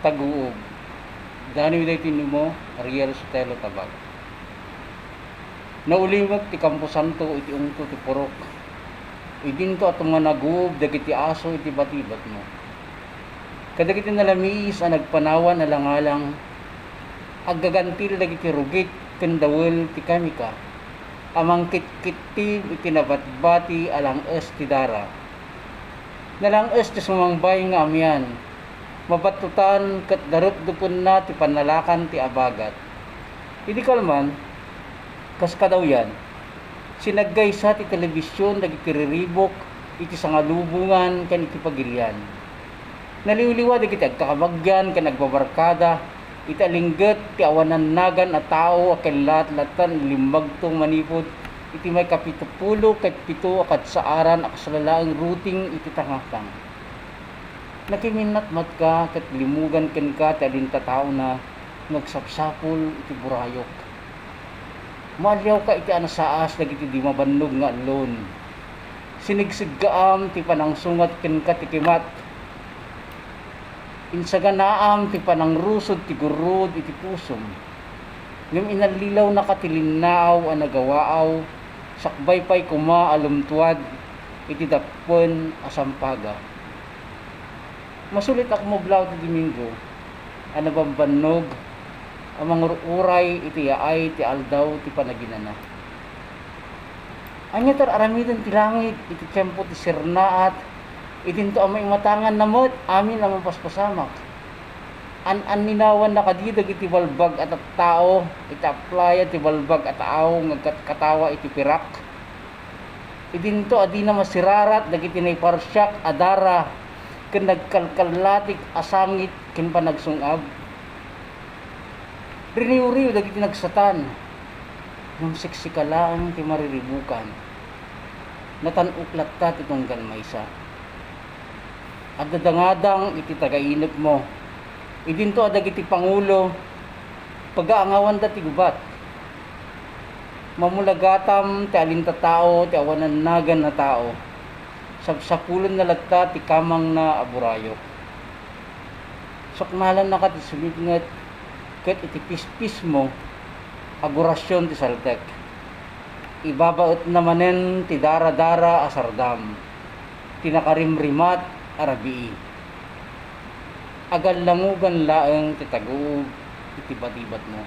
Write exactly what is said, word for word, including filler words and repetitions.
Taguob. Daniw daytoy ni Mo Ariel Sotelo Tabag. Naulimek ti kamposanto iti ungto ti purok. Idinto a tumanaguob dagiti aso iti batibatmo. Kadagiti nalamiis a nagpanawan a langalang, aggagantil dagiti rugit ken dawel ti kamika a mangkitkittib iti nabatbati a lang-es ti dara. Nalang-es ti sumangbay nga amian, mabattutan ket darupdupenna ti pannalakan ti abagat. Idi kalman, kas kadawyan, sinaggaysa ti telebision dagiti riribuk iti sangalubongan ken iti pagilian. Naliwliwa dagiti agkakabagian ken agbabarkada iti alingget ti awan nagan a tao a kellatlatta ilimmagto manipud iti maikapitopulo ket pito a kadsaaran a kasla laeng ruting iti tangatang. Nakiminnatmatka ket limugan kenka ti alintataona nga agsapsapul iti burayok. Maaliawka iti anasaas dagiti di mabannog nga allon. Sinigsiggaam ti panangsungat kenka ti kimat. Insaganaam ti panangrusod ti gurruod iti pusom. Ngem inallilawnaka ti linnaaw a nagawaaw, sakbay pay koma a lumtuad iti dappen a sampaga. Masulit a kumublaw ti Domingo a nabambannog a mangur-uray iti yaay ti aldaw ti panaginana. Ania ti ar-aramiden ti langit iti tiempo ti sernaat, idinto a maimatanganna met amin a mapaspasamak? An-anninawanna kadi dagiti balbag a tattao iti aplaya ti balbag a tao nga agkatkatawa iti pirak? Idinto a dina masirarat dagiti naiparsiak a dara ken nagkalkallatik a sangit ken panagsung-ab? Riniwriw dagiti nagsatan, ngem siksika laeng ti mariribukan. Natan-ok latta ti tunggal maysa. Adda dangadang iti tagainepmo. Idinto a dagiti pangulo, pagaangawanda ti gubat. Mamulagatam ti alintatao ti awan nagan a tao. Sapsapulenna latta ti kamangna a burayok. Suknalannaka ti sumipnget ket iti pispismo a gurasion ti saltek. Ibabaetna manen ti daradara a sardam, ti nakarimrimat a rabii. Agallangogan laeng ti taguob iti batibatmo.